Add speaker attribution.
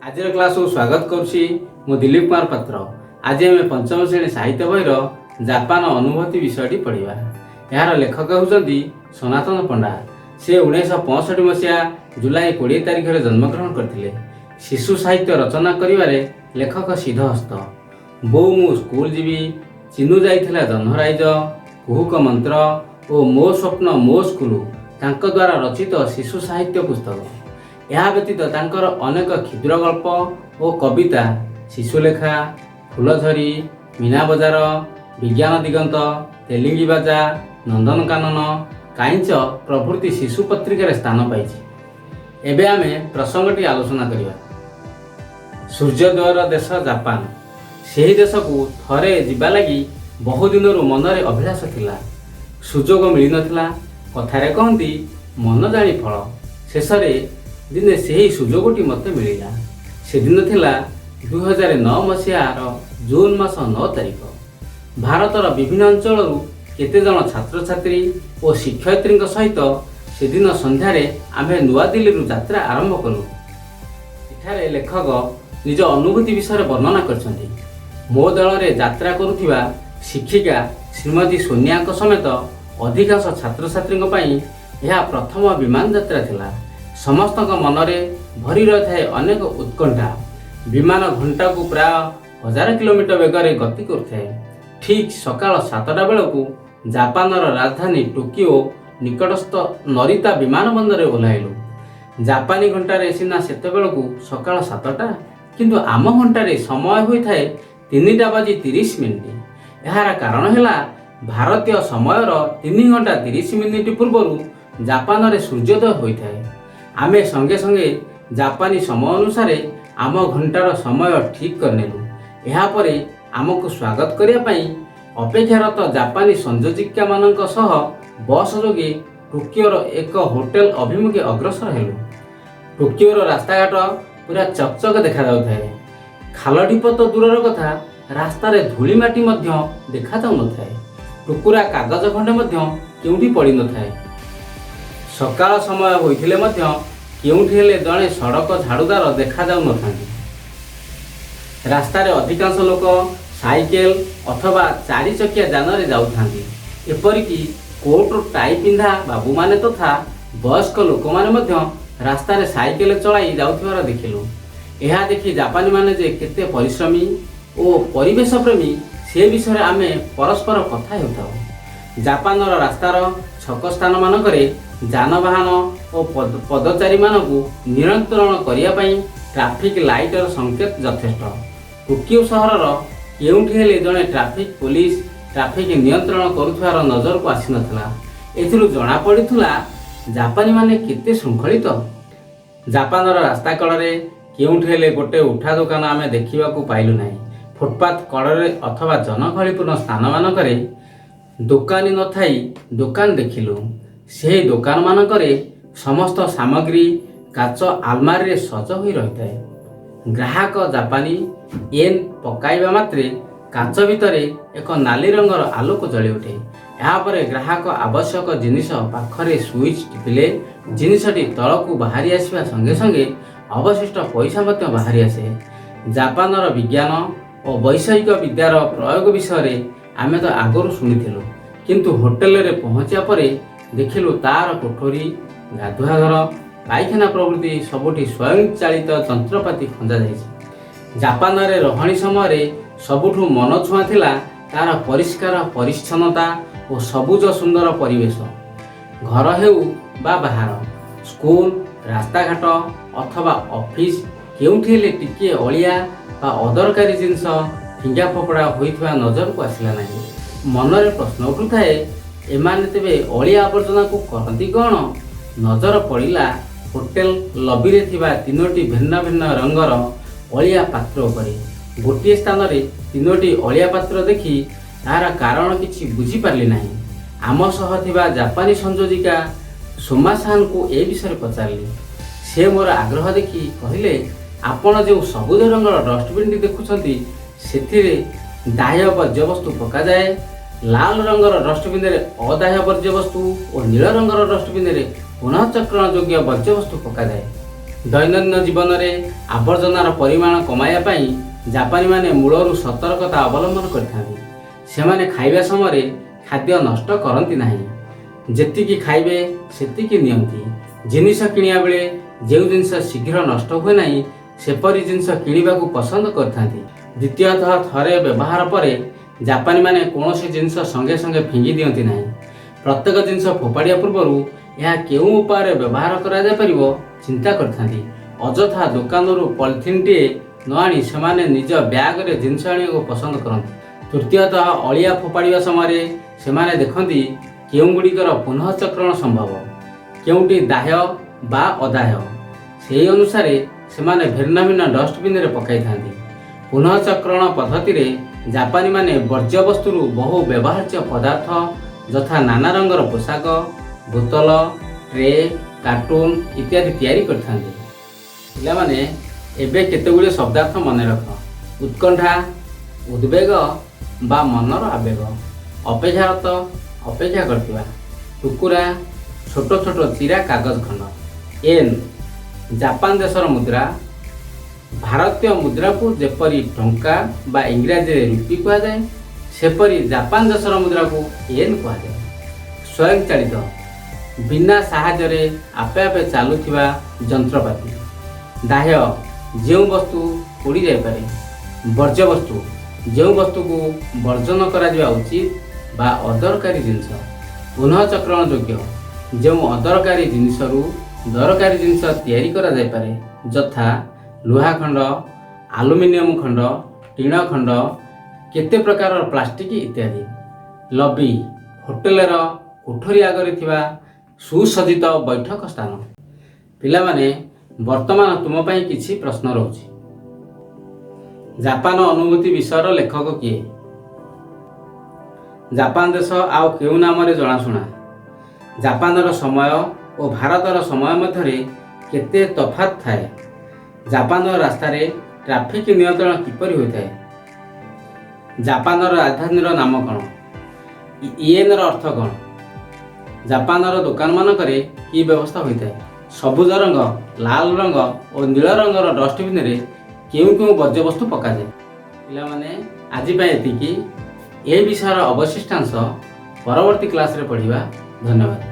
Speaker 1: ଆଜିର କ୍ଲାସକୁ ସ୍ୱାଗତ କରୁଛି ମୁଁ ଦିଲ୍ଲୀପ କୁମାର ପାତ୍ର। ଆଜି ଆମେ ପଞ୍ଚମ ଶ୍ରେଣୀ ସାହିତ୍ୟ ବହିର ଜାପାନ ଅନୁଭୂତି ବିଷୟଟି ପଢ଼ିବା। ଏହାର ଲେଖକ ହେଉଛନ୍ତି ସନାତନ ପଣ୍ଡା। ସେ 1965 ମସିହା ଜୁଲାଇ 20 ତାରିଖରେ ଜନ୍ମଗ୍ରହଣ କରିଥିଲେ। ଶିଶୁ ସାହିତ୍ୟ ରଚନା କରିବାରେ ଲେଖକ ସିଦ୍ଧହସ୍ତ। ବୋଉ ମୁଁ ସ୍କୁଲ ଯିବି, ଚିନୁ ଯାଇଥିଲା ଜହ୍ନରାଇଜ, କୁହୁକ ମନ୍ତ୍ର ଓ ମୋ ସ୍ୱପ୍ନ ମୋ ସ୍କୁଲ ତାଙ୍କ ଦ୍ୱାରା ରଚିତ ଶିଶୁ ସାହିତ୍ୟ ପୁସ୍ତକ। ଏହା ବ୍ୟତୀତ ତାଙ୍କର ଅନେକ କ୍ଷୁଦ୍ର ଗଳ୍ପ ଓ କବିତା ଶିଶୁଲେଖା, ଫୁଲଝରି, ମୀନା ବଜାର, ବିଜ୍ଞାନ ଦିଗନ୍ତ, ତେଲିଙ୍ଗି ବାଜା, ନନ୍ଦନକାନନ, କାଇଁଚ ପ୍ରଭୃତି ଶିଶୁ ପତ୍ରିକାରେ ସ୍ଥାନ ପାଇଛି। ଏବେ ଆମେ ପ୍ରସଙ୍ଗଟି ଆଲୋଚନା କରିବା। ସୂର୍ଯ୍ୟୋଦୟର ଦେଶ ଜାପାନ। ସେହି ଦେଶକୁ ଥରେ ଯିବା ଲାଗି ବହୁଦିନରୁ ମନରେ ଅଭିଳାଷ ଥିଲା, ସୁଯୋଗ ମିଳିନଥିଲା। କଥାରେ କହନ୍ତି, ମନ ଜାଣି ଫଳ। ଶେଷରେ ଦିନେ ସେହି ସୁଯୋଗଟି ମୋତେ ମିଳିଲା। ସେଦିନ ଥିଲା 2009 ମସିହାର ଜୁନ୍ ମାସ 9 ତାରିଖ। ଭାରତର ବିଭିନ୍ନ ଅଞ୍ଚଳରୁ କେତେଜଣ ଛାତ୍ରଛାତ୍ରୀ ଓ ଶିକ୍ଷୟିତ୍ରୀଙ୍କ ସହିତ ସେଦିନ ସନ୍ଧ୍ୟାରେ ଆମ୍ଭେ ନୂଆଦିଲ୍ଲୀରୁ ଯାତ୍ରା ଆରମ୍ଭ କଲୁ। ଏଠାରେ ଲେଖକ ନିଜ ଅନୁଭୂତି ବିଷୟରେ ବର୍ଣ୍ଣନା କରିଛନ୍ତି। ମୋ ଦଳରେ ଯାତ୍ରା କରୁଥିବା ଶିକ୍ଷିକା ଶ୍ରୀମତୀ ସୋନିଆଙ୍କ ସମେତ ଅଧିକାଂଶ ଛାତ୍ରଛାତ୍ରୀଙ୍କ ପାଇଁ ଏହା ପ୍ରଥମ ବିମାନ ଯାତ୍ରା ଥିଲା। ସମସ୍ତଙ୍କ ମନରେ ଭରି ରହିଥାଏ ଅନେକ ଉତ୍କଣ୍ଠା। ବିମାନ ଘଣ୍ଟାକୁ ପ୍ରାୟ 1000 କିଲୋମିଟର ବେଗରେ ଗତି କରୁଥାଏ। ଠିକ୍ ସକାଳ 7ଟା ବେଳକୁ ଜାପାନର ରାଜଧାନୀ ଟୋକିଓ ନିକଟସ୍ଥ ନରିତା ବିମାନ ବନ୍ଦରରେ ଓହ୍ଲାଇଲୁ। ଜାପାନୀ ଘଣ୍ଟାରେ ସିନା ସେତେବେଳକୁ ସକାଳ 7ଟା, କିନ୍ତୁ ଆମ ଘଣ୍ଟାରେ ସମୟ ହୋଇଥାଏ 3ଟା ବାଜି 30 ମିନିଟ୍। ଏହାର କାରଣ ହେଲା, ଭାରତୀୟ ସମୟର 3 ଘଣ୍ଟା 30 ମିନିଟ୍ ପୂର୍ବରୁ ଜାପାନରେ ସୂର୍ଯ୍ୟୋଦୟ ହୋଇଥାଏ। ଆମେ ସଙ୍ଗେ ସଙ୍ଗେ ଜାପାନୀ ସମୟ ଅନୁସାରେ ଆମ ଘଣ୍ଟାର ସମୟ ଠିକ୍ କରିନେଲୁ। ଏହାପରେ ଆମକୁ ସ୍ୱାଗତ କରିବା ପାଇଁ ଅପେକ୍ଷାରତ ଜାପାନୀ ସଂଯୋଜିକାମାନଙ୍କ ସହ ବସ୍ ଯୋଗେ ଟୋକିଓର ଏକ ହୋଟେଲ ଅଭିମୁଖେ ଅଗ୍ରସର ହେଲୁ। ଟୋକିଓର ରାସ୍ତାଘାଟ ପୁରା ଚକଚକ ଦେଖାଯାଉଥାଏ। ଖାଲ ଢିପ ତ ଦୂରର କଥା, ରାସ୍ତାରେ ଧୂଳି ମାଟି ମଧ୍ୟ ଦେଖାଯାଉନଥାଏ। ଟୁକୁରା କାଗଜ ଖଣ୍ଡେ ମଧ୍ୟ କେଉଁଠି ପଡ଼ିନଥାଏ। ସକାଳ ସମୟ ହୋଇଥିଲେ ମଧ୍ୟ କେଉଁଠି ହେଲେ ଜଣେ ସଡ଼କ ଝାଡ଼ୁଦାର ଦେଖାଯାଉନଥାନ୍ତି। ରାସ୍ତାରେ ଅଧିକାଂଶ ଲୋକ ସାଇକେଲ ଅଥବା ଚାରିଚକିଆ ଯାନରେ ଯାଉଥାନ୍ତି। ଏପରିକି କୋଟ୍ ଟାଇ ପିନ୍ଧା ବାବୁମାନେ ତଥା ବୟସ୍କ ଲୋକମାନେ ମଧ୍ୟ ରାସ୍ତାରେ ସାଇକେଲ ଚଳାଇ ଯାଉଥିବାର ଦେଖିଲୁ। ଏହା ଦେଖି ଜାପାନୀମାନେ ଯେ କେତେ ପରିଶ୍ରମୀ ଓ ପରିବେଶ ପ୍ରେମୀ, ସେ ବିଷୟରେ ଆମେ ପରସ୍ପର କଥା ହେଉଥାଉ। ଜାପାନର ରାସ୍ତାର ଛକ ସ୍ଥାନମାନଙ୍କରେ ଯାନବାହନ ଓ ପଦଚାରୀମାନଙ୍କୁ ନିୟନ୍ତ୍ରଣ କରିବା ପାଇଁ ଟ୍ରାଫିକ୍ ଲାଇଟର ସଂକେତ ଯଥେଷ୍ଟ। ଟୋକିଓ ସହରର କେଉଁଠି ହେଲେ ଜଣେ ଟ୍ରାଫିକ୍ ପୋଲିସ ଟ୍ରାଫିକ୍ ନିୟନ୍ତ୍ରଣ କରୁଥିବାର ନଜରକୁ ଆସିନଥିଲା। ଏଥିରୁ ଜଣାପଡ଼ିଥିଲା, ଜାପାନୀମାନେ କେତେ ଶୃଙ୍ଖଳିତ। ଜାପାନର ରାସ୍ତା କଡ଼ରେ କେଉଁଠି ହେଲେ ଗୋଟେ ଉଠା ଦୋକାନ ଆମେ ଦେଖିବାକୁ ପାଇଲୁ ନାହିଁ। ଫୁଟପାଥ କଡ଼ରେ ଅଥବା ଜନଗହଳିପୂର୍ଣ୍ଣ ସ୍ଥାନମାନଙ୍କରେ ଦୋକାନୀ ନଥାଇ ଦୋକାନ ଦେଖିଲୁ। ସେହି ଦୋକାନମାନଙ୍କରେ ସମସ୍ତ ସାମଗ୍ରୀ କାଚ ଆଲମାରିରେ ସଜ ହୋଇ ରହିଥାଏ। ଗ୍ରାହକ ଜାପାନୀ ୟେନ୍ ପକାଇବା ମାତ୍ରେ କାଚ ଭିତରେ ଏକ ନାଲି ରଙ୍ଗର ଆଲୋକ ଜଳି ଉଠେ। ଏହାପରେ ଗ୍ରାହକ ଆବଶ୍ୟକ ଜିନିଷ ପାଖରେ ସୁଇଚ୍ ଟିପିଲେ ଜିନିଷଟି ତଳକୁ ବାହାରି ଆସିବା ସଙ୍ଗେ ସଙ୍ଗେ ଅବଶିଷ୍ଟ ପଇସା ମଧ୍ୟ ବାହାରି ଆସେ। ଜାପାନର ବିଜ୍ଞାନ ଓ ବୈଷୟିକ ବିଦ୍ୟାର ପ୍ରୟୋଗ ବିଷୟରେ ଆମେ ତ ଆଗରୁ ଶୁଣିଥିଲୁ, କିନ୍ତୁ ହୋଟେଲରେ ପହଞ୍ଚିବା ପରେ ଦେଖିଲୁ, ତାର କୋଠରୀ, ଗାଧୁଆଘର, ପାଇଖାନା ପ୍ରଭୃତି ସବୁଠି ସ୍ୱୟଂଚାଳିତ ଯନ୍ତ୍ରପାତି ଖଞ୍ଜାଯାଇଛି। ଜାପାନରେ ରହଣି ସମୟରେ ସବୁଠୁ ମନଛୁଆଁ ଥିଲା ତାର ପରିଷ୍କାର ପରିଚ୍ଛନ୍ନତା ଓ ସବୁଜ ସୁନ୍ଦର ପରିବେଶ। ଘର ହେଉ ବା ବାହାର, ସ୍କୁଲ, ରାସ୍ତାଘାଟ ଅଥବା ଅଫିସ, କେଉଁଠି ହେଲେ ଟିକିଏ ଅଳିଆ ବା ଅଦରକାରୀ ଜିନିଷ ଫିଙ୍ଗା ଫୋପଡ଼ା ହୋଇଥିବା ନଜରକୁ ଆସିଲା ନାହିଁ। ମନରେ ପ୍ରଶ୍ନ ଉଠୁଥାଏ, ଏମାନେ ତେବେ ଅଳିଆ ଆବର୍ଜନାକୁ କରନ୍ତି କ'ଣ? ନଜର ପଡ଼ିଲା ହୋଟେଲ ଲବିରେ ଥିବା ତିନୋଟି ଭିନ୍ନ ଭିନ୍ନ ରଙ୍ଗର ଅଳିଆ ପାତ୍ର ଉପରେ। ଗୋଟିଏ ସ୍ଥାନରେ ତିନୋଟି ଅଳିଆ ପାତ୍ର ଦେଖି ତାହାର କାରଣ କିଛି ବୁଝିପାରିଲି ନାହିଁ। ଆମ ସହ ଥିବା ଜାପାନୀ ସଂଯୋଜିକା ସୋମାସାନଙ୍କୁ ଏ ବିଷୟରେ ପଚାରିଲି। ସେ ମୋର ଆଗ୍ରହ ଦେଖି କହିଲେ, ଆପଣ ଯେଉଁ ସବୁଜ ରଙ୍ଗର ଡଷ୍ଟବିନ୍ଟି ଦେଖୁଛନ୍ତି, ସେଥିରେ ଦାହ୍ୟ ବର୍ଜ୍ୟବସ୍ତୁ ପକାଯାଏ। ଲାଲ ରଙ୍ଗର ଡଷ୍ଟବିନରେ ଅଦାହ୍ୟ ବର୍ଜ୍ୟବସ୍ତୁ ଓ ନୀଳ ରଙ୍ଗର ଡଷ୍ଟବିନରେ ପୁନଃଚକ୍ରଣ ଯୋଗ୍ୟ ବର୍ଜ୍ୟବସ୍ତୁ ପକାଯାଏ। ଦୈନନ୍ଦିନ ଜୀବନରେ ଆବର୍ଜନାର ପରିମାଣ କମାଇବା ପାଇଁ ଜାପାନୀମାନେ ମୂଳରୁ ସତର୍କତା ଅବଲମ୍ବନ କରିଥାନ୍ତି। ସେମାନେ ଖାଇବା ସମୟରେ ଖାଦ୍ୟ ନଷ୍ଟ କରନ୍ତି ନାହିଁ। ଯେତିକି ଖାଇବେ ସେତିକି ନିଅନ୍ତି। ଜିନିଷ କିଣିବା ବେଳେ ଯେଉଁ ଜିନିଷ ଶୀଘ୍ର ନଷ୍ଟ ହୁଏ ନାହିଁ, ସେପରି ଜିନିଷ କିଣିବାକୁ ପସନ୍ଦ କରିଥାନ୍ତି। ଦ୍ୱିତୀୟତଃ, ଥରେ ବ୍ୟବହାର ପରେ ଜାପାନୀମାନେ କୌଣସି ଜିନିଷ ସଙ୍ଗେ ସଙ୍ଗେ ଫିଙ୍ଗି ଦିଅନ୍ତି ନାହିଁ। ପ୍ରତ୍ୟେକ ଜିନିଷ ଫୋପାଡ଼ିବା ପୂର୍ବରୁ ଏହା କେଉଁ ଉପାୟରେ ବ୍ୟବହାର କରାଯାଇପାରିବ, ଚିନ୍ତା କରିଥାନ୍ତି। ଅଯଥା ଦୋକାନରୁ ପଲିଥିନ୍ଟିଏ ନ ଆଣି ସେମାନେ ନିଜ ବ୍ୟାଗରେ ଜିନିଷ ଆଣିବାକୁ ପସନ୍ଦ କରନ୍ତି। ତୃତୀୟତଃ, ଅଳିଆ ଫୋପାଡ଼ିବା ସମୟରେ ସେମାନେ ଦେଖନ୍ତି କେଉଁଗୁଡ଼ିକର ପୁନଃଚକ୍ରଣ ସମ୍ଭବ, କେଉଁଟି ଦାହ୍ୟ ବା ଅଦାହ୍ୟ। ସେହି ଅନୁସାରେ ସେମାନେ ଭିନ୍ନ ଭିନ୍ନ ଡଷ୍ଟବିନରେ ପକାଇଥାନ୍ତି। ପୁନଃଚକ୍ରଣ ପଦ୍ଧତିରେ ଜାପାନୀମାନେ ବର୍ଜ୍ୟବସ୍ତୁରୁ ବହୁ ବ୍ୟବହାର୍ଯ୍ୟ ପଦାର୍ଥ, ଯଥା ନାନା ରଙ୍ଗର ପୋଷାକ, ବୋତଲ, ଟ୍ରେ, କାର୍ଟୁନ ଇତ୍ୟାଦି ତିଆରି କରିଥାନ୍ତି। ପିଲାମାନେ, ଏବେ କେତେଗୁଡ଼ିଏ ଶବ୍ଦାର୍ଥ ମନେ ରଖ। ଉତ୍କଣ୍ଠା, ଉଦ୍ବେଗ ବା ମନର ଆବେଗ। ଅପେକ୍ଷାରତ, ଅପେକ୍ଷା କରିଥିବା। ଟୁକୁରା, ଛୋଟ ଛୋଟ ଚିରା କାଗଜ ଖଣ୍ଡ। ୟେନ୍, ଜାପାନ ଦେଶର ମୁଦ୍ରା। ଭାରତୀୟ ମୁଦ୍ରାକୁ ଯେପରି ଟଙ୍କା ବା ଇଂରାଜୀରେ ରୁପି କୁହାଯାଏ, ସେପରି ଜାପାନ ଦେଶର ମୁଦ୍ରାକୁ ୟେନ୍ କୁହାଯାଏ। ସ୍ୱୟଂଚାଳିତ, ବିନା ସାହାଯ୍ୟରେ ଆପେ ଆପେ ଚାଲୁଥିବା ଯନ୍ତ୍ରପାତି। ଦାହ୍ୟ, ଯେଉଁ ବସ୍ତୁ ପୋଡ଼ି ଯାଇପାରେ। ବର୍ଜ୍ୟବସ୍ତୁ, ଯେଉଁ ବସ୍ତୁକୁ ବର୍ଜନ କରାଯିବା ଉଚିତ ବା ଅଦରକାରୀ ଜିନିଷ। ପୁନଃଚକ୍ରଣ ଯୋଗ୍ୟ, ଯେଉଁ ଅଦରକାରୀ ଜିନିଷରୁ ଦରକାରୀ ଜିନିଷ ତିଆରି କରାଯାଇପାରେ, ଯଥା ଲୁହା ଖଣ୍ଡ, ଆଲୁମିନିୟମ ଖଣ୍ଡ, ଟିଣ ଖଣ୍ଡ, କେତେ ପ୍ରକାରର ପ୍ଲାଷ୍ଟିକ୍ ଇତ୍ୟାଦି। ଲବି, ହୋଟେଲର କୋଠରୀ ଆଗରେ ଥିବା ସୁସଜ୍ଜିତ ବୈଠକ ସ୍ଥାନ। ପିଲାମାନେ, ବର୍ତ୍ତମାନ ତୁମ ପାଇଁ କିଛି ପ୍ରଶ୍ନ ରହୁଛି। ଜାପାନ ଅନୁଭୂତି ବିଷୟର ଲେଖକ କିଏ? ଜାପାନ ଦେଶ ଆଉ କେଉଁ ନାମରେ ଜଣାଶୁଣା? ଜାପାନର ସମୟ ଓ ଭାରତର ସମୟ ମଧ୍ୟରେ କେତେ ତଫାତ୍ ଥାଏ? ଜାପାନର ରାସ୍ତାରେ ଟ୍ରାଫିକ୍ ନିୟନ୍ତ୍ରଣ କିପରି ହୋଇଥାଏ? ଜାପାନର ରାଜଧାନୀର ନାମ କ'ଣ? ୟେନ୍ର ଅର୍ଥ କ'ଣ? ଜାପାନର ଦୋକାନମାନଙ୍କରେ କି ବ୍ୟବସ୍ଥା ହୋଇଥାଏ? ସବୁଜ ରଙ୍ଗ, ଲାଲ ରଙ୍ଗ ଓ ନୀଳ ରଙ୍ଗର ଡଷ୍ଟବିନରେ କେଉଁ କେଉଁ ବର୍ଜ୍ୟବସ୍ତୁ ପକାଯାଏ? ପିଲାମାନେ, ଆଜି ପାଇଁ ଏତିକି। ଏହି ବିଷୟର ଅବଶିଷ୍ଟାଂଶ ପରବର୍ତ୍ତୀ କ୍ଲାସରେ ପଢ଼ିବା। ଧନ୍ୟବାଦ।